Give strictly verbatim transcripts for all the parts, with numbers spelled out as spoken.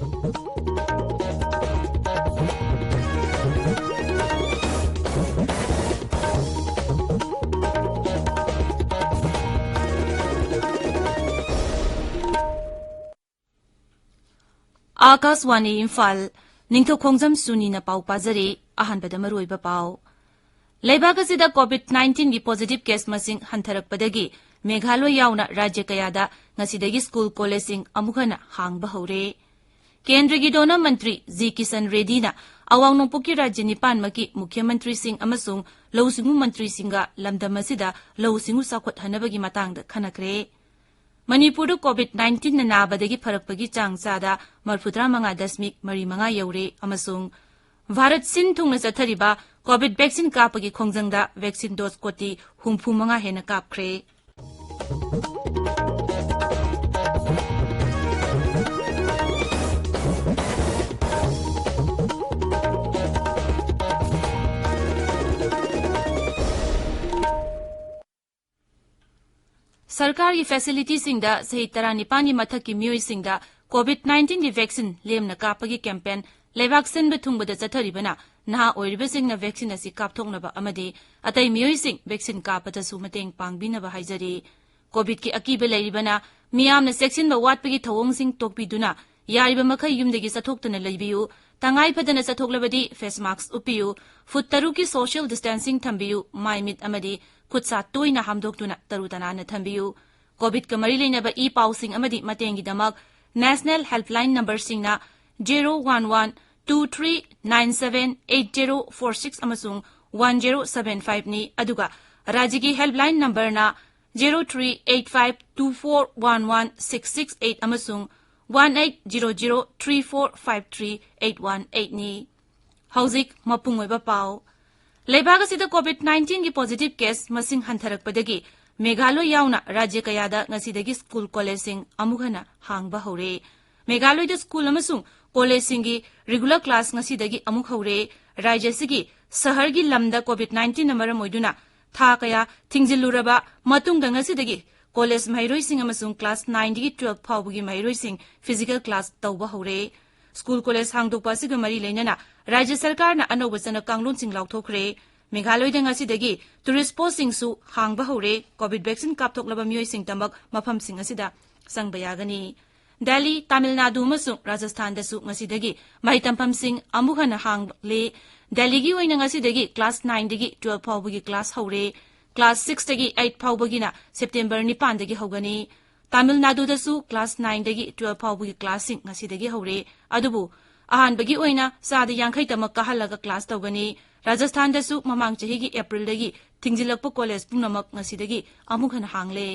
ꯑꯥꯀꯥꯁꯋꯥꯅꯤ ꯏꯝꯐꯥꯜ, ꯅꯤꯡꯊꯧꯈꯣꯡꯖꯝ ꯁꯨꯅꯤꯅ ꯄꯥꯎ ꯄꯥꯖꯔꯤ꯫ ꯑꯍꯥꯟꯕꯗ ꯃꯔꯨꯑꯣꯏꯕ ꯄꯥꯎ꯫ ꯂꯩꯕꯥꯛ ꯑꯁꯤꯗ ꯀꯣꯚꯤꯗ ꯅꯥꯏꯟꯇꯤꯟꯒꯤ ꯄꯣꯖꯤꯇꯤꯚ ꯀꯦꯁ ꯃꯁꯤꯡ ꯍꯟꯊꯔꯛꯄꯗꯒꯤ ꯃꯦꯘꯥꯂꯣꯏ ꯌꯥꯎꯅ ꯔꯥꯖ꯭ꯌ ꯀꯌꯥꯗ ꯉꯁꯤꯗꯒꯤ ꯁ꯭ꯀꯨꯜ ꯀꯣꯂꯦꯖꯁꯤꯡ ꯑꯃꯨꯛ ꯍꯟꯅ ꯍꯥꯡꯕ ꯍꯧꯔꯦ꯫ ꯀꯦꯟꯗ꯭ꯔꯒꯤ ꯗꯣꯅꯔ ꯃꯟꯇ꯭ꯔꯤ ꯖꯤ ꯀꯤꯁꯟ ꯔꯦꯗꯤꯅ ꯑꯋꯥꯡ ꯅꯣꯡꯄꯣꯛꯀꯤ ꯔꯥꯖ꯭ꯌ ꯅꯤꯄꯥꯟꯃꯛꯀꯤ ꯃꯨꯈ꯭ꯌ ꯃꯟꯇ꯭ꯔꯤꯁꯤꯡ ꯑꯃꯁꯨꯡ ꯂꯧꯎ ꯁꯤꯡꯎ ꯃꯟꯇ꯭ꯔꯤꯁꯤꯡꯒ ꯂꯝꯗꯝ ꯑꯁꯤꯗ ꯂꯧꯎ ꯁꯤꯡꯎ ꯆꯥꯎꯈꯠꯍꯟꯅꯕꯒꯤ ꯃꯇꯥꯡꯗ ꯈꯟꯅꯈ꯭ꯔꯦ꯫ ꯃꯅꯤꯄꯨꯔꯗ ꯀꯣꯚꯤꯗ ꯅꯥꯏꯟꯇꯤꯟꯅ ꯅꯥꯕꯗꯒꯤ ꯐꯔꯛꯄꯒꯤ ꯆꯥꯡ ꯆꯥꯗ ꯃꯔꯤꯐꯨꯇꯔꯥ ꯃꯉꯥ ꯗꯁꯃꯤꯛ ꯃꯔꯤ ꯃꯉꯥ ꯌꯧꯔꯦ ꯑꯃꯁꯨꯡ ꯚꯥꯔꯠ ꯁꯤꯟ ꯊꯨꯡꯅ ꯆꯠꯊꯔꯤꯕ ꯀꯣꯚꯤꯗ ꯚꯦꯛꯁꯤꯟ ꯀꯥꯞꯄꯒꯤ ꯈꯣꯡꯖꯪꯗ ꯚꯦꯛꯁꯤꯟ ꯗꯣꯁ ꯀꯣꯇꯤ ꯍꯨꯝꯐꯨ ꯃꯉꯥ ꯍꯦꯟꯅ ꯀꯥꯞꯈ꯭ꯔꯦ꯫ ꯁꯔꯀꯥꯔꯒꯤ ꯐꯦꯁꯤꯂꯤꯇꯤꯁꯤꯡꯗ ꯆꯍꯤ ꯇꯔꯥꯅꯤꯄꯥꯟꯒꯤ ꯃꯊꯛꯀꯤ ꯃꯤꯑꯣꯏꯁꯤꯡꯗ ꯀꯣꯚꯤꯗ ꯅꯥꯏꯟꯇꯤꯟꯒꯤ ꯚꯦꯛꯁꯤꯟ ꯂꯦꯝꯅ ꯀꯥꯞꯄꯒꯤ ꯀꯦꯝꯄꯦꯟ ꯂꯩꯕꯥꯛ ꯁꯤꯟꯕ ꯊꯨꯡꯕꯗ ꯆꯠꯊꯔꯤꯕꯅ ꯅꯍꯥ ꯑꯣꯏꯔꯤꯕꯁꯤꯡꯅ ꯚꯦꯛꯁꯤꯟ ꯑꯁꯤ ꯀꯥꯞꯊꯣꯛꯅꯕ ꯑꯃꯗꯤ ꯑꯇꯩ ꯃꯤꯑꯣꯏꯁꯤꯡ ꯚꯦꯛꯁꯤꯟ ꯀꯥꯞꯄꯗꯁꯨ ꯃꯇꯦꯡ ꯄꯥꯡꯕꯤꯅꯕ ꯍꯥꯏꯖꯔꯤ꯫ ꯀꯣꯚꯤꯗꯀꯤ ꯑꯀꯤꯕ ꯂꯩꯔꯤꯕꯅ ꯃꯤꯌꯥꯝꯅ ꯆꯦꯛꯁꯤꯟꯕ ꯋꯥꯠꯄꯒꯤ ꯊꯧꯑꯣꯡꯁꯤꯡ ꯇꯣꯛꯄꯤꯗꯨꯅ ꯌꯥꯔꯤꯕ ꯃꯈꯩ ꯌꯨꯝꯗꯒꯤ ꯆꯠꯊꯣꯛꯇꯅ ꯂꯩꯕꯤꯌꯨ꯫ ꯇꯉꯥꯏ ꯐꯗꯅ ꯆꯠꯊꯣꯛꯂꯕꯗꯤ ꯐꯦꯁ ꯃꯥꯁꯛ ꯎꯞꯄꯤꯌꯨ꯫ ꯐꯨꯠ ꯇꯔꯨꯛꯀꯤ ꯁꯣꯁꯤꯌꯦꯜ ꯗꯤꯁꯇꯦꯟꯁꯤꯡ ꯊꯝꯕꯤꯌꯨ꯫ ꯃꯥꯏ ꯃꯤꯠ ꯑꯃꯗꯤ ꯈꯨꯠ ꯁꯥ ꯇꯣꯏꯅ ꯍꯥꯝꯗꯣꯛꯇꯨꯅ ꯇꯔꯨ ꯇꯅꯥꯟꯅ ꯊꯝꯕꯤꯌꯨ꯫ ꯀꯣꯚꯤꯗꯀ ꯃꯔꯤ ꯂꯩꯅꯕ ꯏ ꯄꯥꯎꯁꯤꯡ ꯑꯃꯗꯤ ꯃꯇꯦꯡꯒꯤꯗꯃꯛ ꯅꯦꯁꯅꯦꯜ ꯍꯦꯜꯞꯂꯥꯏꯟ ꯅꯝꯕꯔꯁꯤꯡꯅ zero one one two three nine seven eight zero four six ꯑꯃꯁꯨꯡ ꯋꯥꯟ ꯖꯦꯔꯣ ꯁꯚꯦꯟ ꯐꯥꯏꯚꯅꯤ, ꯑꯗꯨꯒ ꯔꯥꯖ꯭ꯌꯒꯤ ꯍꯦꯜꯞꯂꯥꯏꯟ ꯅꯝꯕꯔꯅ zero three eight five two four one one six six eight ꯑꯃꯁꯨꯡ one eight zero zero three four five three eight one ꯑꯩꯠꯅꯤ꯫ ꯍꯧꯖꯤꯛ ꯃꯄꯨꯡ ꯑꯣꯏꯕ ꯄꯥꯎ꯫ ꯂꯩꯕꯥꯛ ꯑꯁꯤꯗ ꯀꯣꯚꯤꯗ ꯅꯥꯏꯟꯇꯤꯟꯒꯤ ꯄꯣꯖꯤꯇꯤꯚ ꯀꯦꯁ ꯃꯁꯤꯡ ꯍꯟꯊꯔꯛꯄꯗꯒꯤ ꯃꯦꯘꯥꯂꯣꯏ ꯌꯥꯎꯅ ꯔꯥꯖ꯭ꯌ ꯀꯌꯥꯗ ꯉꯁꯤꯗꯒꯤ ꯁ꯭ꯀꯨꯜ ꯀꯣꯂꯦꯖꯁꯤꯡ ꯑꯃꯨꯛ ꯍꯟꯅ ꯍꯥꯡꯕ ꯍꯧꯔꯦ꯫ ꯃꯦꯘꯥꯂꯣꯏꯗ ꯁ꯭ꯀꯨꯜ ꯑꯃꯁꯨꯡ ꯀꯣꯂꯦꯖꯁꯤꯡꯒꯤ ꯔꯤꯒꯨꯂꯔ ꯀ꯭ꯂꯥꯁ ꯉꯁꯤꯗꯒꯤ ꯑꯃꯨꯛ ꯍꯧꯔꯦ꯫ ꯔꯥꯖ꯭ꯌ ꯑꯁꯤꯒꯤ ꯁꯍꯔꯒꯤ ꯂꯝꯗ ꯀꯣꯚꯤꯗ ꯅꯥꯏꯟꯇꯤꯟꯅ ꯃꯔꯝ ꯑꯣꯏꯗꯨꯅ ꯊꯥ ꯀꯌꯥ ꯊꯤꯡꯖꯤꯜꯂꯨꯔꯕ ꯃꯇꯨꯡꯗ ꯉꯁꯤꯗꯒꯤ ꯀꯣꯂꯦꯖ ꯃꯍꯩꯔꯣꯏꯁꯤꯡ ꯑꯃꯁꯨꯡ ꯀ꯭ꯂꯥꯁ ꯅꯥꯏꯟꯗꯒꯤ ꯇꯨꯋꯦꯜꯐ ꯐꯥꯎꯕꯒꯤ ꯃꯍꯩꯔꯣꯏꯁꯤꯡ ꯐꯤꯖꯤꯀꯦꯜ ꯀ꯭ꯂꯥꯁ ꯇꯧꯕ ꯍꯧꯔꯦ꯫ ꯁ꯭ꯀꯨꯜ ꯀꯣꯂꯦꯖ ꯍꯥꯡꯗꯣꯛꯄ ꯑꯁꯤꯒ ꯃꯔꯤ ꯂꯩꯅꯅ ꯔꯥꯖ꯭ꯌ ꯁꯔꯀꯥꯔꯅ ꯑꯅꯧꯕ ꯆꯠꯅ ꯀꯥꯡꯂꯣꯟꯁꯤꯡ ꯂꯥꯎꯊꯣꯛꯈ꯭ꯔꯦ꯫ ꯃꯦꯘꯥꯂꯣꯏꯗ ꯉꯁꯤꯗꯒꯤ ꯇꯨꯔꯤꯁ ꯁ꯭ꯄꯣꯠꯁꯤꯡꯁꯨ ꯍꯥꯡꯕ ꯍꯧꯔꯦ꯫ ꯀꯣꯚꯤꯗ ꯚꯦꯛꯁꯤꯟ ꯀꯥꯞꯊꯣꯛꯂꯕ ꯃꯤꯑꯣꯏꯁꯤꯡꯇꯃꯛ ꯃꯐꯝꯁꯤꯡ ꯑꯁꯤꯗ ꯆꯪꯕ ꯌꯥꯒꯅꯤ꯫ ꯗꯦꯜꯂꯤ, ꯇꯥꯃꯤꯜ ꯅꯥꯗꯨ ꯑꯃꯁꯨꯡ ꯔꯥꯖꯁꯊꯥꯟꯗꯁꯨ ꯉꯁꯤꯗꯒꯤ ꯃꯍꯩ ꯇꯝꯐꯝꯁꯤꯡ ꯑꯃꯨꯛ ꯍꯟꯅ ꯍꯥꯡꯂꯦ꯫ ꯗꯦꯜꯂꯤꯒꯤ ꯑꯣꯏꯅ ꯉꯁꯤꯗꯒꯤ ꯀ꯭ꯂꯥꯁ ꯅꯥꯏꯟꯗꯒꯤ ꯇꯨꯋꯦꯜꯐ ꯐꯥꯎꯕꯒꯤ ꯀ꯭ꯂꯥꯁ ꯍꯧꯔꯦ꯫ ꯀ꯭ꯂꯥꯁ ꯁꯤꯛꯁꯇꯒꯤ ꯑꯩꯠ ꯐꯥꯎꯕꯒꯤꯅ ꯁꯦꯞꯇꯦꯝꯕꯔ ꯅꯤꯄꯥꯟꯗꯒꯤ ꯍꯧꯒꯅꯤ꯫ ꯇꯥꯃꯤꯜ ꯅꯥꯗꯨꯗꯁꯨ ꯀ꯭ꯂꯥꯁ ꯅꯥꯏꯟꯗꯒꯤ ꯇꯨꯋꯦꯜꯐ ꯐꯥꯎꯕꯒꯤ ꯀ꯭ꯂꯥꯁꯁꯤꯡ ꯉꯁꯤꯗꯒꯤ ꯍꯧꯔꯦ꯫ ꯑꯗꯨꯕꯨ ꯑꯍꯥꯟꯕꯒꯤ ꯑꯣꯏꯅ ꯆꯥꯗ ꯌꯥꯡꯈꯩ ꯇꯃꯛ ꯀꯥꯍꯜꯂꯒ ꯀ꯭ꯂꯥꯁ ꯇꯧꯒꯅꯤ꯫ ꯔꯥꯖꯁꯊꯥꯟꯗꯁꯨ ꯃꯃꯥꯡ ꯆꯍꯤꯒꯤ ꯑꯦꯄ꯭ꯔꯤꯜꯗꯒꯤ ꯊꯤꯡꯖꯤꯜꯂꯛꯄ ꯀꯣꯂꯦꯖ ꯄꯨꯝꯅꯃꯛ ꯉꯁꯤꯗꯒꯤ ꯑꯃꯨꯛ ꯍꯟꯅ ꯍꯥꯡꯂꯦ꯫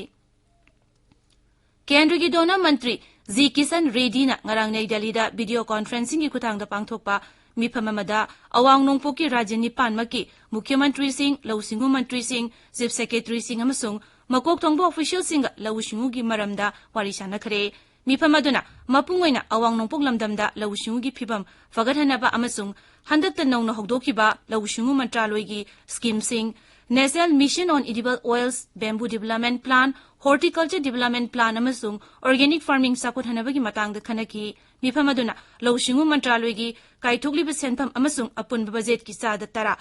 ꯀꯦꯟꯗ꯭ꯔꯒꯤ ꯙꯣꯅ ꯃꯟꯇ꯭ꯔꯤ ꯖꯤ ꯀꯤꯁꯟ ꯔꯦꯗꯤꯅ ꯉꯔꯥꯡ ꯅꯩ ꯗꯦꯜꯂꯤꯗ ꯚꯤꯗꯤꯑꯣ ꯀꯣꯟꯐꯔꯦꯟꯁꯤꯡꯒꯤ ꯈꯨꯠꯊꯥꯡꯗ ꯄꯥꯡꯊꯣꯛꯄ ꯃꯤꯐꯝ ꯑꯃꯗ ꯑꯋꯥꯡ ꯅꯣꯡꯄꯣꯛꯀꯤ ꯔꯥꯖ꯭ꯌ ꯅꯤꯄꯥꯟꯃꯛꯀꯤ ꯃꯨꯈ꯭ꯌ ꯃꯟꯇ꯭ꯔꯤꯁꯤꯡ, ꯂꯧꯎ ꯁꯤꯡꯎ ꯃꯟꯇ꯭ꯔꯤꯁꯤꯡ, ꯆꯤꯐ ꯁꯦꯀ꯭ꯔꯦꯇꯔꯤꯁꯤꯡ ꯑꯃꯁꯨꯡ ꯃꯀꯣꯛ ꯊꯣꯡꯕ ꯑꯣꯐꯤꯁꯤꯌꯦꯜꯁꯤꯡꯒ ꯂꯧꯎ ꯁꯤꯡꯎꯒꯤ ꯃꯔꯝꯗ ꯋꯥꯔꯤ ꯁꯥꯟꯅꯈ꯭ꯔꯦ꯫ ꯃꯤꯐꯝ ꯑꯗꯨꯅ ꯃꯄꯨꯡ ꯑꯣꯏꯅ ꯑꯋꯥꯡ ꯅꯣꯡꯄꯣꯛ ꯂꯝꯗꯝꯗ ꯂꯧꯎ ꯁꯤꯡꯎꯒꯤ ꯐꯤꯕꯝ ꯐꯒꯠꯍꯟꯅꯕ ꯑꯃꯁꯨꯡ ꯍꯟꯗꯛꯇ ꯅꯧꯅ ꯍꯧꯗꯣꯛꯈꯤꯕ ꯂꯧꯎ ꯁꯤꯡꯎ ꯃꯟꯇ꯭ꯔꯥꯂꯣꯏꯒꯤ ꯁ꯭ꯀꯤꯝꯁꯤꯡ, National Mission on Edible Oils, Bamboo Development Plan, Horticulture Development Plan ꯑꯃꯁꯨꯡ Organic Farming ꯆꯥꯎꯈꯠꯍꯟꯅꯕꯒꯤ ꯃꯇꯥꯡꯗ ꯈꯟꯅꯈꯤ꯫ ꯃꯤꯐꯝ ꯑꯗꯨꯅ ꯂꯧꯎ ꯁꯤꯡꯎ ꯃꯟꯇ꯭ꯔꯥꯂꯣꯏꯒꯤ ꯀꯥꯏꯊꯣꯛꯂꯤꯕ ꯁꯦꯟꯐꯝ ꯑꯃꯁꯨꯡ ꯑꯄꯨꯟꯕ ꯕꯖꯦꯠꯀꯤ ꯆꯥꯗ ꯇꯔꯥ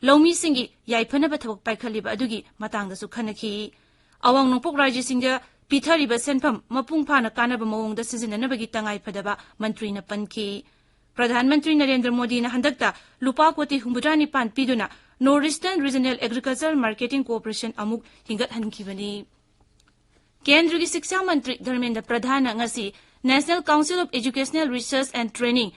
ꯂꯧꯃꯤꯁꯤꯡꯒꯤ ꯌꯥꯏꯐꯅꯕ ꯊꯕꯛ ꯄꯥꯏꯈꯠꯂꯤꯕ ꯑꯗꯨꯒꯤ ꯃꯇꯥꯡꯗꯁꯨ ꯈꯟꯅꯈꯤ꯫ ꯑꯋꯥꯡ ꯅꯣꯡꯄꯣꯛ ꯔꯥꯖ꯭ꯌꯁꯤꯡꯗ ꯄꯤꯊꯔꯤꯕ ꯁꯦꯟꯐꯝ ꯃꯄꯨꯡ ꯐꯥꯅ ꯀꯥꯟꯅꯕ ꯃꯑꯣꯡꯗ ꯁꯤꯖꯤꯟꯅꯅꯕꯒꯤ ꯇꯉꯥꯏꯐꯗꯕ ꯃꯟꯇ꯭ꯔꯤꯅ ꯄꯟꯈꯤ꯫ ꯄ꯭ꯔꯙꯥꯟ ꯃꯟꯇ꯭ꯔꯤ ꯅꯔꯦꯟꯗ꯭ꯔ ꯃꯣꯗꯤꯅ ꯍꯟꯗꯛꯇ ꯂꯨꯄꯥ ꯀꯣꯇꯤ ꯍꯨꯝꯐꯨꯇꯔꯥ ꯅꯤꯄꯥꯟ ꯄꯤꯗꯨꯅ North Eastern Regional Agricultural Marketing Corporation ꯑꯃꯨꯛ ꯍꯤꯡꯒꯠꯍꯟꯈꯤꯕꯅꯤ꯫ ꯀꯦꯟꯗ꯭ꯔꯒꯤ ꯁꯤꯛꯁꯥ ꯃꯟꯇ꯭ꯔꯤ ꯙꯔꯃꯦꯟꯗ꯭ꯔ ꯄ꯭ꯔꯙꯥꯟꯅ ꯉꯁꯤ National Council of Educational Research and Training,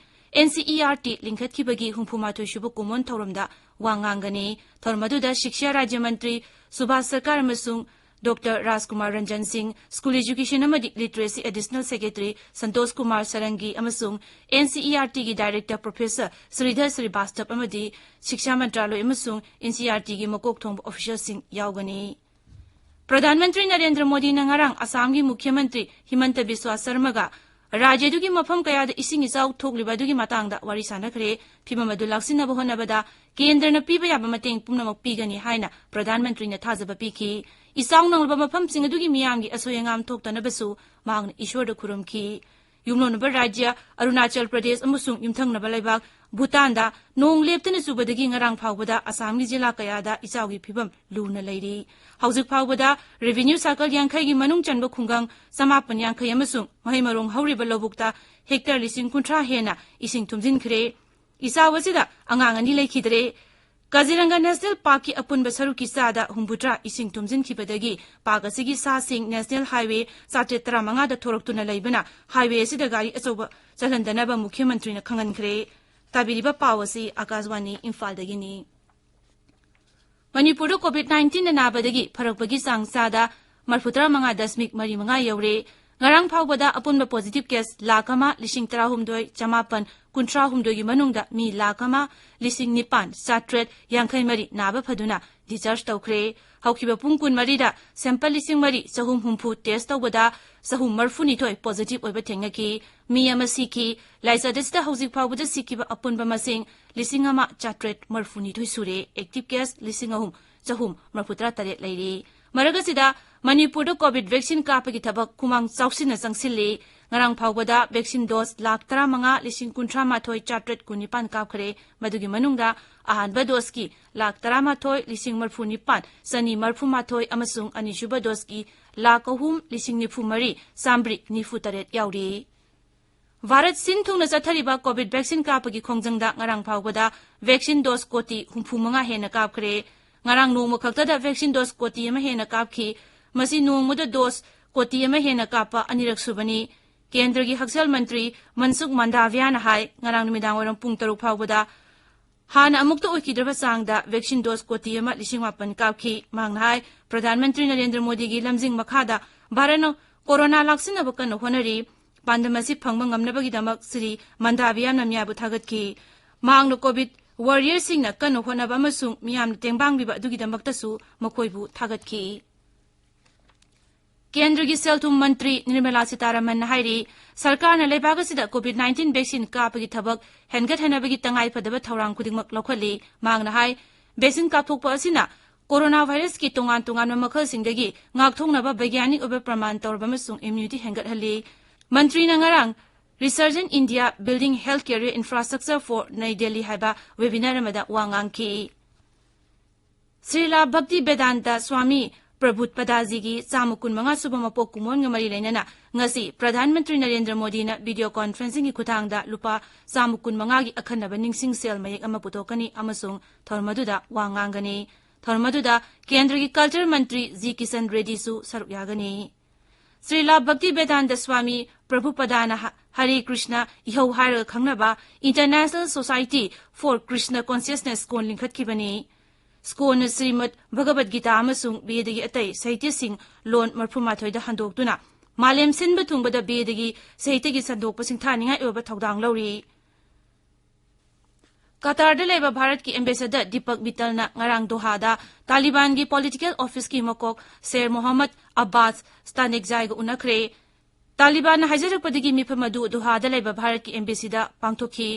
NCERT, ꯂꯤꯡꯈꯠꯈꯤꯕꯒꯤ ꯍꯨꯝꯐꯨꯃꯥꯊꯣꯏ ꯁꯨꯕ ꯀꯨꯝꯑꯣꯟ ꯊꯧꯔꯝꯗ ꯋꯥ ꯉꯥꯡꯒꯅꯤ꯫ ꯊꯧꯔꯝ ꯑꯗꯨꯗ ꯁꯤꯛꯁꯥ ꯔꯥꯖ꯭ꯌ ꯃꯟꯇ꯭ꯔꯤ ꯁꯨꯚꯥꯁ ꯁꯔꯀꯥꯔ ꯑꯃꯁꯨꯡ doctor Rajkumar Ranjan Singh, school education ꯑꯃꯗꯤ literacy additional secretary Santosh Kumar ꯁꯔꯪꯒꯤ ꯑꯃꯁꯨꯡ NCERT ꯒꯤ ꯗꯥꯏꯔꯦꯛꯇꯔ ꯄ꯭ꯔꯣꯐꯦꯁꯔ ꯁ꯭ꯔꯤꯙꯔ ꯁ꯭ꯔꯤꯕꯥꯁꯇꯕ ꯑꯃꯗꯤ ꯁꯤꯛꯁꯥ ꯃꯟꯇ꯭ꯔꯥꯂꯣꯏ ꯑꯃꯁꯨꯡ NCERT ꯒꯤ ꯃꯀꯣꯛ ꯊꯣꯡꯕ ꯑꯣꯐꯤꯁꯤꯌꯦꯜꯁꯤꯡ ꯌꯥꯎꯒꯅꯤ꯫ ꯄ꯭ꯔꯙꯥꯟ ꯃꯟꯇ꯭ꯔꯤ ꯅꯔꯦꯟꯗ꯭ꯔ ꯃꯣꯗꯤꯅ ꯉꯔꯥꯡ ꯑꯁꯥꯝꯒꯤ ꯃꯨꯈ꯭ꯌ ꯃꯟꯇ꯭ꯔꯤ ꯍꯤꯃꯟꯇ ꯕꯤꯁ꯭ꯋꯥ ꯁꯔꯃꯒ ꯔꯥꯖ꯭ꯌ ꯑꯗꯨꯒꯤ ꯃꯐꯝ ꯀꯌꯥꯗ ꯏꯁꯤꯡ ꯏꯆꯥꯎ ꯊꯣꯛꯂꯤꯕ ꯑꯗꯨꯒꯤ ꯃꯇꯥꯡꯗ ꯋꯥꯔꯤ ꯁꯥꯟꯅꯈ꯭ꯔꯦ꯫ ꯐꯤꯚꯝ ꯑꯗꯨ ꯂꯥꯛꯁꯤꯟꯅꯕ ꯍꯣꯠꯅꯕꯗ ꯀꯦꯟꯗ꯭ꯔꯅ ꯄꯤꯕ ꯌꯥꯕ ꯃꯇꯦꯡ ꯄꯨꯝꯅꯃꯛ ꯄꯤꯒꯅꯤ ꯍꯥꯏꯅ ꯄ꯭ꯔꯙꯥꯟ ꯃꯟꯇ꯭ꯔꯤꯅ ꯊꯥꯖꯕ ꯄꯤꯈꯤ꯫ ꯏꯆꯥꯎ ꯅꯪꯂꯕ ꯃꯐꯝꯁꯤꯡ ꯑꯗꯨꯒꯤ ꯃꯤꯌꯥꯝꯒꯤ ꯑꯁꯣꯏ ꯑꯉꯥꯝ ꯊꯣꯛꯇꯅꯕꯁꯨ ꯃꯍꯥꯛꯅ ꯏꯁꯣꯔꯗ ꯈꯨꯔꯨꯝꯈꯤ꯫ ꯌꯨꯝꯂꯣꯟꯅꯕ ꯔꯥꯖ꯭ꯌ ꯑꯔꯨꯅꯥꯆꯜ ꯄ꯭ꯔꯗꯦꯁ ꯑꯃꯁꯨꯡ ꯌꯨꯝꯊꯪꯅꯕ ꯂꯩꯕꯥꯛ ꯚꯨꯇꯥꯟꯗ ꯅꯣꯡ ꯂꯦꯞꯇꯅ ꯆꯨꯕꯗꯒꯤ ꯉꯔꯥꯡ ꯐꯥꯎꯕꯗ ꯑꯁꯥꯝꯒꯤ ꯖꯤꯂꯥ ꯀꯌꯥꯗ ꯏꯆꯥꯎꯒꯤ ꯐꯤꯚꯝ ꯂꯨꯅ ꯂꯩꯔꯤ꯫ ꯍꯧꯖꯤꯛ ꯐꯥꯎꯕꯗ revenue circle ꯌꯥꯡꯈꯩꯒꯤ ꯃꯅꯨꯡ ꯆꯟꯕ ꯈꯨꯡꯒꯪ ꯆꯃꯥꯄꯟ ꯌꯥꯡꯈꯩ ꯑꯃꯁꯨꯡ ꯃꯍꯩ ꯃꯔꯣꯡ ꯍꯧꯔꯤꯕ ꯂꯧꯕꯨꯛꯇ hectare ꯂꯤꯁꯤꯡ ꯀꯨꯟꯊ꯭ꯔꯥ ꯍꯦꯟꯅ ꯏꯁꯤꯡ ꯊꯨꯝꯖꯤꯟꯈ꯭ꯔꯦ꯫ ꯏꯆꯥꯎ ꯑꯁꯤꯗ ꯑꯉꯥꯡ ꯑꯅꯤ ꯂꯩꯈꯤꯗ꯭ꯔꯦ꯫ ꯀꯥꯖꯤꯔꯪꯒ ꯅꯦꯁꯅꯦꯜ ꯄꯥꯔꯛꯀꯤ ꯑꯄꯨꯟꯕ ꯁꯔꯨꯛꯀꯤ ꯆꯥꯗ ꯍꯨꯝꯐꯨꯇꯔꯥ ꯏꯁꯤꯡ ꯊꯨꯝꯖꯤꯟꯈꯤꯕꯗꯒꯤ ꯄꯥꯔꯛ ꯑꯁꯤꯒꯤ ꯁꯥꯁꯤꯡ ꯅꯦꯁꯅꯦꯜ ꯍꯥꯏꯋꯦ ꯆꯥꯇ꯭ꯔꯦꯠ ꯇꯔꯥꯃꯉꯥꯗ ꯊꯣꯔꯛꯇꯨꯅ ꯂꯩꯕꯅ ꯍꯥꯏꯋꯦ ꯑꯁꯤꯗ ꯒꯥꯔꯤ ꯑꯆꯧꯕ ꯆꯠꯍꯟꯗꯅꯕ ꯃꯨꯈ꯭ꯌ ꯃꯟꯇ꯭ꯔꯤꯅ ꯈꯪꯍꯟꯈ꯭ꯔꯦ꯫ ꯇꯥꯕꯤꯔꯤꯕ ꯄꯥꯎ ꯑꯁꯤ ꯑꯀꯥꯁꯋꯥꯅꯤ ꯏꯝꯐꯥꯜꯗꯒꯤꯅꯤ꯫ ꯃꯅꯤꯄꯨꯔꯗ COVID nineteen ꯅꯥꯕꯗꯒꯤ ꯐꯔꯛꯄꯒꯤ ꯆꯥꯡ ꯆꯥꯗ ꯃꯔꯤꯐꯨꯇꯔꯥ ꯃꯉꯥ ꯗꯁꯃꯤꯛ ꯃꯔꯤ ꯃꯉꯥ ꯌꯧꯔꯦ꯫ ꯉꯔꯥꯡ ꯐꯥꯎꯕꯗ ꯑꯄꯨꯟꯕ positive case ꯂꯥꯈ ꯑꯃ ꯂꯤꯁꯤꯡ ꯇꯔꯥꯍꯨꯝꯗꯣꯏ ꯆꯃꯥꯄꯟ ꯀꯨꯟꯊ꯭ꯔꯥꯍꯨꯝꯗꯣꯏꯒꯤ ꯃꯅꯨꯡꯗ ꯃꯤ ꯂꯥꯈ ꯑꯃ ꯂꯤꯁꯤꯡ ꯅꯤꯄꯥꯟ ꯆꯥꯇ꯭ꯔꯦꯠ ꯌꯥꯡꯈꯩ ꯃꯔꯤ ꯅꯥꯕ ꯐꯗꯨꯅ discharge ꯇꯧꯈ꯭ꯔꯦ꯫ ꯍꯧꯈꯤꯕ ꯄꯨꯡ ꯀꯨꯟꯃꯔꯤꯗ sample ꯂꯤꯁꯤꯡ ꯃꯔꯤ ꯆꯍꯨꯝ ꯍꯨꯝꯐꯨ test ꯇꯧꯕꯗ ꯆꯍꯨꯝ ꯃꯔꯤꯐꯨꯅꯤꯊꯣꯏ positive ꯑꯣꯏꯕ ꯊꯦꯡꯅꯈꯤ꯫ ꯃꯤ ꯑꯃ ꯁꯤꯈꯤ꯫ ꯂꯥꯏꯆꯠ ꯑꯁꯤꯗ ꯍꯧꯖꯤꯛ ꯐꯥꯎꯕꯗ ꯁꯤꯈꯤꯕ ꯑꯄꯨꯟꯕ ꯃꯁꯤꯡ ꯂꯤꯁꯤꯡ ꯑꯃ ꯆꯥꯇ꯭ꯔꯦꯠ ꯃꯔꯤꯐꯨꯅꯤꯊꯣꯏ ꯁꯨꯔꯦ꯫ Active case ꯂꯤꯁꯤꯡ ꯑꯍꯨꯝ ꯆꯍꯨꯝ ꯃꯔꯤꯐꯨꯇꯔꯥ ꯇꯔꯦꯠ ꯂꯩꯔꯤ꯫ ꯃꯔꯛ ꯑꯁꯤꯗ ꯃꯅꯤꯄꯨꯔꯗ COVID vaccine ꯀꯥꯞꯄꯒꯤ ꯊꯕꯛ ꯈꯨꯃꯥꯡ ꯆꯥꯎꯁꯤꯟꯅ ꯆꯪꯁꯤꯜꯂꯤ꯫ ꯉꯔꯥꯡ ꯐꯥꯎꯕꯗ vaccine dose ꯂꯥꯈ ꯇꯔꯥꯃꯉꯥ ꯂꯤꯁꯤꯡ ꯀꯨꯟꯊ꯭ꯔꯥ ꯃꯥꯊꯣꯏ ꯆꯥꯇ꯭ꯔꯦꯠ ꯀꯨꯟꯅꯤꯄꯥꯟ ꯀꯥꯞꯈ꯭ꯔꯦ꯫ ꯃꯗꯨꯒꯤ ꯃꯅꯨꯡꯗ ꯑꯍꯥꯟꯕ doseꯀꯤ ꯂꯥꯈ ꯇꯔꯥꯃꯥꯊꯣꯏ ꯂꯤꯁꯤꯡ ꯃꯔꯤꯐꯨ ꯅꯤꯄꯥꯟ ꯆꯅꯤ ꯃꯔꯤꯐꯨ ꯃꯥꯊꯣꯏ ꯑꯃꯁꯨꯡ ꯑꯅꯤꯁꯨꯕ doseꯀꯤ ꯂꯥꯈ ꯑꯍꯨꯝ ꯂꯤꯁꯤꯡ ꯅꯤꯐꯨ ꯃꯔꯤ ꯆꯥꯝꯃꯔꯤ ꯅꯤꯐꯨ ꯇꯔꯦꯠ ꯌꯥꯎꯔꯤ꯫ ꯚꯥꯔꯠ ꯁꯤꯟ ꯊꯨꯡꯅ ꯆꯠꯊꯔꯤꯕ COVID vaccine ꯀꯥꯞꯄꯒꯤ ꯈꯣꯡꯖꯪꯗ ꯉꯔꯥꯡ ꯐꯥꯎꯕꯗ vaccine dose ꯀꯣꯇꯤ ꯍꯨꯝꯐꯨ ꯃꯉꯥ ꯍꯦꯟꯅ ꯀꯥꯞꯈ꯭ꯔꯦ꯫ ꯉꯔꯥꯡ ꯅꯣꯡꯃ ꯈꯛꯇꯗ vaccine dose ꯀꯣꯇꯤ ꯑꯃ ꯍꯦꯟꯅ ꯀꯥꯞꯈꯤ꯫ ꯃꯁꯤ ꯅꯣꯡꯃꯗ dose ꯀꯣꯇꯤ ꯑꯃ ꯍꯦꯟꯅ ꯀꯥꯞꯄ ꯑꯅꯤꯔꯛ ꯁꯨꯕꯅꯤ꯫ ꯀꯦꯟꯗ꯭ꯔꯒꯤ ꯍꯛꯁꯦꯜ ꯃꯟꯇ꯭ꯔꯤ ꯃꯟꯁꯨꯈ ꯃꯟꯗꯥꯚꯤꯌꯥꯅ ꯍꯥꯏ, ꯉꯔꯥꯡ ꯅꯨꯃꯤꯗꯥꯡ ꯋꯥꯏꯔꯝ ꯄꯨꯡ ꯇꯔꯨꯛ ꯐꯥꯎꯕꯗ ꯍꯥꯟꯅ ꯑꯃꯨꯛꯇ ꯑꯣꯏꯈꯤꯗ꯭ꯔꯕ ꯆꯥꯡꯗ vaccine dose ꯀꯣꯇꯤ ꯑꯃ ꯂꯤꯁꯤꯡ ꯃꯥꯄꯟ ꯀꯥꯞꯈꯤ꯫ ꯃꯍꯥꯛꯅ ꯍꯥꯏ, ꯄ꯭ꯔꯙꯥꯟ ꯃꯟꯇ꯭ꯔꯤ ꯅꯔꯦꯟꯗ꯭ꯔ ꯃꯣꯗꯤꯒꯤ ꯂꯝꯖꯤꯡ ꯃꯈꯥꯗ ꯚꯥꯔꯠꯅ ꯀꯣꯔꯣꯅꯥ ꯂꯥꯛꯁꯤꯟꯅꯕ ꯀꯟꯅ ꯍꯣꯠꯅꯔꯤ꯫ ꯄꯥꯟꯗꯝ ꯑꯁꯤ ꯐꯪꯕ ꯉꯝꯅꯕꯒꯤꯗꯃꯛ ꯁ꯭ꯔꯤ ꯃꯟꯗꯥꯚꯤꯌꯥꯅ ꯃꯤꯌꯥꯝꯕꯨ ꯊꯥꯒꯠꯈꯤ꯫ ꯃꯍꯥꯛꯅ COVID warriorꯁꯤꯡꯅ ꯀꯟꯅ ꯍꯣꯠꯅꯕ ꯑꯃꯁꯨꯡ ꯃꯤꯌꯥꯝꯅ ꯇꯦꯡꯕꯥꯡꯕꯤꯕ ꯑꯗꯨꯒꯤꯗꯃꯛꯇꯁꯨ ꯃꯈꯣꯏꯕꯨ ꯊꯥꯒꯠꯈꯤ꯫ ꯀꯦꯟꯗ꯭ꯔꯒꯤ ꯁꯦꯜ ꯊꯨꯝ ꯃꯟꯇ꯭ꯔꯤ ꯅꯤꯔꯃꯂꯥ ꯁꯤꯇꯥꯔꯥꯃꯟꯅ ꯍꯥꯏꯔꯤ, ꯁꯔꯀꯥꯔꯅ ꯂꯩꯕꯥꯛ ꯑꯁꯤꯗ COVID nineteen vaccine ꯀꯥꯞꯄꯒꯤ ꯊꯕꯛ ꯍꯦꯟꯒꯠꯍꯟꯅꯕꯒꯤ ꯇꯉꯥꯏ ꯐꯗꯕ ꯊꯧꯔꯥꯡ ꯈꯨꯗꯤꯡꯃꯛ ꯂꯧꯈꯠꯂꯤ꯫ ꯃꯍꯥꯛꯅ ꯍꯥꯏ, vaccine ꯀꯥꯞꯊꯣꯛꯄ ꯑꯁꯤꯅ ꯀꯣꯔꯣꯅꯥ ꯚꯥꯏꯔꯁꯀꯤ ꯇꯣꯉꯥꯟ ꯇꯣꯉꯥꯟꯕ ꯃꯈꯜꯁꯤꯡꯗꯒꯤ ꯉꯥꯛꯊꯣꯛꯅꯕ ꯕꯩꯒ꯭ꯌꯥꯅꯤꯛ ꯑꯣꯏꯕ ꯄ꯭ꯔꯃꯥꯟ ꯇꯧꯔꯕ ꯑꯃꯁꯨꯡ immunity ꯍꯦꯟꯒꯠꯍꯜꯂꯤ꯫ ꯃꯟꯇ꯭ꯔꯤꯅ ꯉꯔꯥꯡ Resurgent India Building Health Career Infrastructure for New Delhi ꯍꯥꯏꯕ webinar ꯑꯃꯗ ꯋꯥ ꯉꯥꯡꯈꯤ꯫ ꯁ꯭ꯔꯤꯂꯥ ꯚꯛꯇꯤ ꯕꯦꯗꯥꯟꯇ ꯁ꯭ꯋꯥꯃꯤ ꯄ꯭ꯔꯕꯨꯠꯄꯗꯥꯖꯤꯒꯤ ꯆꯥꯝꯃ ꯀꯨꯟ ꯃꯉꯥ ꯁꯨꯕ ꯃꯄꯣꯛ ꯀꯨꯝꯑꯣꯟꯒ ꯃꯔꯤ ꯂꯩꯅꯅ ꯉꯁꯤ ꯄ꯭ꯔꯙꯥꯟ ꯃꯟꯇ꯭ꯔꯤ ꯅꯔꯦꯟꯗ꯭ꯔ ꯃꯣꯗꯤꯅ video conferencingꯒꯤ ꯈꯨꯠꯊꯥꯡꯗ ꯂꯨꯄꯥ ꯆꯥꯝꯃ ꯀꯨꯟ ꯃꯉꯥꯒꯤ ꯑꯈꯟꯅꯕ ꯅꯤꯡꯁꯤꯡ ꯁꯦꯜ ꯃꯌꯦꯛ ꯑꯃ ꯄꯨꯊꯣꯛꯀꯅꯤ ꯑꯃꯁꯨꯡ ꯊꯧꯔꯝ ꯑꯗꯨꯗ ꯋꯥ ꯉꯥꯡꯒꯅꯤ꯫ ꯊꯧꯔꯝ ꯑꯗꯨꯗ ꯀꯦꯟꯗ꯭ꯔꯒꯤ culture ꯃꯟꯇ꯭ꯔꯤ ꯖꯤ ꯀꯤꯁꯟ ꯔꯦꯗꯤꯁꯨ ꯁꯔꯨꯛ ꯌꯥꯒꯅꯤ꯫ ꯁ꯭ꯔꯤꯂꯥ ꯚꯛꯇꯤ ꯕꯦꯗꯥꯟꯇ ꯁ꯭ꯋꯥꯃꯤ ꯄ꯭ꯔꯚꯨꯄꯗꯥꯅ ꯍ-, ꯍꯔꯦ ꯀ꯭ꯔꯤꯁꯅ ꯏꯍꯧ ꯍꯥꯏꯔꯒ ꯈꯪꯅꯕ International Society for Krishna Consciousness ISKCON ꯂꯤꯡꯈꯠꯈꯤꯕꯅꯤ꯫ ꯁ꯭ꯀꯣꯟꯅ ꯁ꯭ꯔꯤꯃꯗ ꯚꯒꯕꯗ ꯒꯤꯇꯥ ꯑꯃꯁꯨꯡ ꯕꯦꯗꯒꯤ ꯑꯇꯩ ꯁꯥꯍꯤꯇ꯭ꯌꯁꯤꯡ ꯂꯣꯟ ꯃꯔꯤꯐꯨ ꯃꯥꯊꯣꯏꯗ ꯍꯟꯗꯣꯛꯇꯨꯅ ꯃꯥꯂꯦꯝ ꯁꯤꯟꯕ ꯊꯨꯡꯕꯗ ꯕꯦꯗꯒꯤ ꯁꯥꯍꯤꯇ꯭ꯌꯒꯤ ꯁꯟꯗꯣꯛꯄ ꯁꯤꯡꯊꯥꯅꯤꯡꯉꯥꯏ ꯑꯣꯏꯕ ꯊꯧꯗꯥꯡ ꯂꯧꯔꯤ꯫ ꯀꯇꯥꯔꯗ ꯂꯩꯕ ꯚꯥꯔꯠꯀꯤ ambassador ꯗꯤꯄꯛ ꯃꯤꯇꯜꯅ ꯉꯔꯥꯡ ꯗꯣꯍꯥꯗ ꯇꯥꯂꯤꯕꯥꯟꯒꯤ political officeꯀꯤ ꯃꯀꯣꯛ ꯁꯦꯔ ꯃꯣꯍꯝꯃꯗ ꯑꯕꯥꯁ ꯁ꯭ꯇꯥꯅꯦꯛꯖꯥꯏꯒ ꯎꯅꯈ꯭ꯔꯦ꯫ ꯇꯥꯂꯤꯕꯥꯟꯅ ꯍꯥꯏꯖꯔꯛꯄꯗꯒꯤ ꯃꯤꯐꯝ ꯑꯗꯨ ꯗꯣꯍꯥꯗ ꯂꯩꯕ ꯚꯥꯔꯠꯀꯤ embassyꯗ ꯄꯥꯡꯊꯣꯛꯈꯤ꯫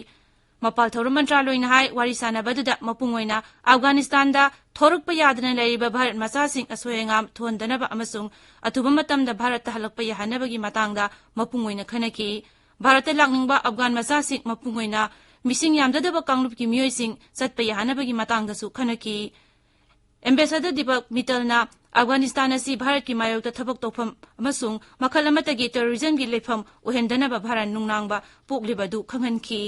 ꯃꯄꯥꯜ ꯊꯧꯔꯝ ꯃꯟꯇ꯭ꯔꯥꯂꯣꯏꯅ ꯍꯥꯏ, ꯋꯥꯔꯤ ꯁꯥꯟꯅꯕ ꯑꯗꯨꯗ ꯃꯄꯨꯡ ꯑꯣꯏꯅ ꯑꯐꯒꯥꯅꯤꯁꯇꯥꯟꯗ ꯊꯣꯔꯛꯄ ꯌꯥꯗꯅ ꯂꯩꯔꯤꯕ ꯚꯥꯔꯠ ꯃꯆꯥꯁꯤꯡ ꯑꯁꯣꯏ ꯑꯉꯥꯝ ꯊꯣꯟꯗꯅꯕ ꯑꯃꯁꯨꯡ ꯑꯊꯨꯕ ꯃꯇꯝꯗ ꯚꯥꯔꯠꯇ ꯍꯜꯂꯛꯄ ꯌꯥꯍꯟꯅꯕꯒꯤ ꯃꯇꯥꯡꯗ ꯃꯄꯨꯡ ꯑꯣꯏꯅ ꯈꯟꯅꯈꯤ꯫ ꯚꯥꯔꯠꯇ ꯂꯥꯛꯅꯤꯡꯕ ꯑꯐꯒꯥꯟ ꯃꯆꯥꯁꯤꯡ, ꯃꯄꯨꯡ ꯑꯣꯏꯅ ꯃꯤꯁꯤꯡ ꯌꯥꯝꯖꯗꯕ ꯀꯥꯡꯂꯨꯞꯀꯤ ꯃꯤꯑꯣꯏꯁꯤꯡ ꯆꯠꯄ ꯌꯥꯍꯟꯅꯕꯒꯤ ꯃꯇꯥꯡꯗꯁꯨ ꯈꯟꯅꯈꯤ꯫ Ambassador ꯗꯤꯄꯛ ꯃꯤꯇꯜꯅ ꯑꯐꯒꯥꯅꯤꯁꯇꯥꯟ ꯑꯁꯤ ꯚꯥꯔꯠꯀꯤ ꯃꯥꯌꯣꯛꯇ ꯊꯕꯛ ꯇꯧꯐꯝ ꯑꯃꯁꯨꯡ ꯃꯈꯜ ꯑꯃꯠꯇꯒꯤ terrorismꯒꯤ ꯂꯩꯐꯝ ꯑꯣꯏꯍꯟꯗꯅꯕ ꯚꯥꯔꯠ ꯅꯨꯡꯅꯥꯡꯕ ꯄꯣꯛꯂꯤꯕ ꯑꯗꯨ ꯈꯪꯍꯟꯈꯤ꯫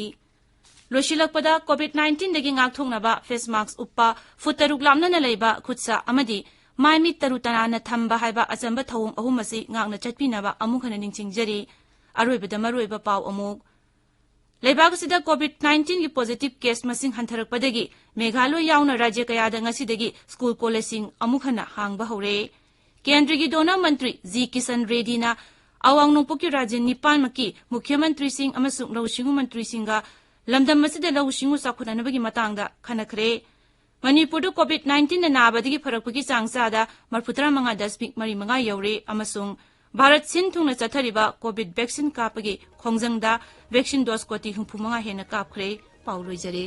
ꯂꯣꯏꯁꯤꯜꯂꯛꯄꯗ, COVID nineteenꯗꯒꯤ ꯉꯥꯛꯊꯣꯛꯅꯕ face mask ꯎꯞꯄ, ꯐꯨꯠ ꯇꯔꯨꯛ ꯂꯥꯞꯅꯅ ꯂꯩꯕ ꯈꯨꯠꯁꯥ ꯑꯃꯗꯤ ꯃꯥꯏ ꯃꯤꯠ ꯇꯔꯨ ꯇꯅꯥꯟꯅ ꯊꯝꯕ ꯍꯥꯏꯕ ꯑꯆꯝꯕ ꯊꯧꯑꯣꯡ ꯑꯍꯨꯝ ꯑꯁꯤ ꯉꯥꯛꯅ ꯆꯠꯄꯤꯅꯕ ꯑꯃꯨꯛ ꯍꯟꯅ ꯅꯤꯡꯁꯤꯡꯖꯔꯤ꯫ ꯑꯔꯣꯏꯕꯗ ꯃꯔꯨꯑꯣꯏꯕ ꯄꯥꯎ ꯑꯃꯨꯛ꯫ ꯂꯩꯕꯥꯛ ꯑꯁꯤꯗ COVID nineteenꯒꯤ positive case ꯃꯁꯤꯡ ꯍꯟꯊꯔꯛꯄꯗꯒꯤ ꯃꯦꯘꯥꯂꯣꯏ ꯌꯥꯎꯅ ꯔꯥꯖ꯭ꯌ ꯀꯌꯥꯗ ꯉꯁꯤꯗꯒꯤ ꯁ꯭ꯀꯨꯜ ꯀꯣꯂꯦꯖꯁꯤꯡ ꯑꯃꯨꯛ ꯍꯟꯅ ꯍꯥꯡꯕ ꯍꯧꯔꯦ꯫ ꯀꯦꯟꯗ꯭ꯔꯒꯤ ꯗꯣꯅꯔ ꯃꯟꯇ꯭ꯔꯤ ꯖꯤ ꯀꯤꯁꯟ ꯔꯦꯗꯤꯅ ꯑꯋꯥꯡ ꯅꯣꯡꯄꯣꯛꯀꯤ ꯔꯥꯖ꯭ꯌ ꯅꯤꯄꯥꯟꯃꯛꯀꯤ ꯃꯨꯈ꯭ꯌ ꯃꯟꯇ꯭ꯔꯤꯁꯤꯡ ꯑꯃꯁꯨꯡ ꯂꯧꯎ ꯁꯤꯡꯎ ꯃꯟꯇ꯭ꯔꯤꯁꯤꯡꯒ ꯂꯝꯗꯝ ꯑꯁꯤꯗ ꯂꯧꯎ ꯁꯤꯡꯎ ꯆꯥꯎꯈꯠꯅꯅꯕꯒꯤ ꯃꯇꯥꯡꯗ ꯈꯟꯅꯈ꯭ꯔꯦ꯫ ꯃꯅꯤꯄꯨꯔꯗ COVID nineteenꯅ ꯅꯥꯕꯗꯒꯤ ꯐꯔꯛꯄꯒꯤ ꯆꯥꯡ ꯆꯥꯗ ꯃꯔꯤꯐꯨꯇꯔꯥ ꯃꯉꯥ ꯗꯁꯃꯤꯛ ꯃꯔꯤ ꯃꯉꯥ ꯌꯧꯔꯦ ꯑꯃꯁꯨꯡ ꯚꯥꯔꯠ ꯁꯤꯟ ꯊꯨꯡꯅ ꯆꯠꯊꯔꯤꯕ COVID vaccine ꯀꯥꯞꯄꯒꯤ ꯈꯣꯡꯖꯪꯗ vaccine dose ꯀꯣꯇꯤ ꯍꯨꯝꯐꯨ ꯃꯉꯥ ꯍꯦꯟꯅ ꯀꯥꯞꯈ꯭ꯔꯦ꯫ ꯄꯥꯎ ꯂꯣꯏꯖꯔꯦ꯫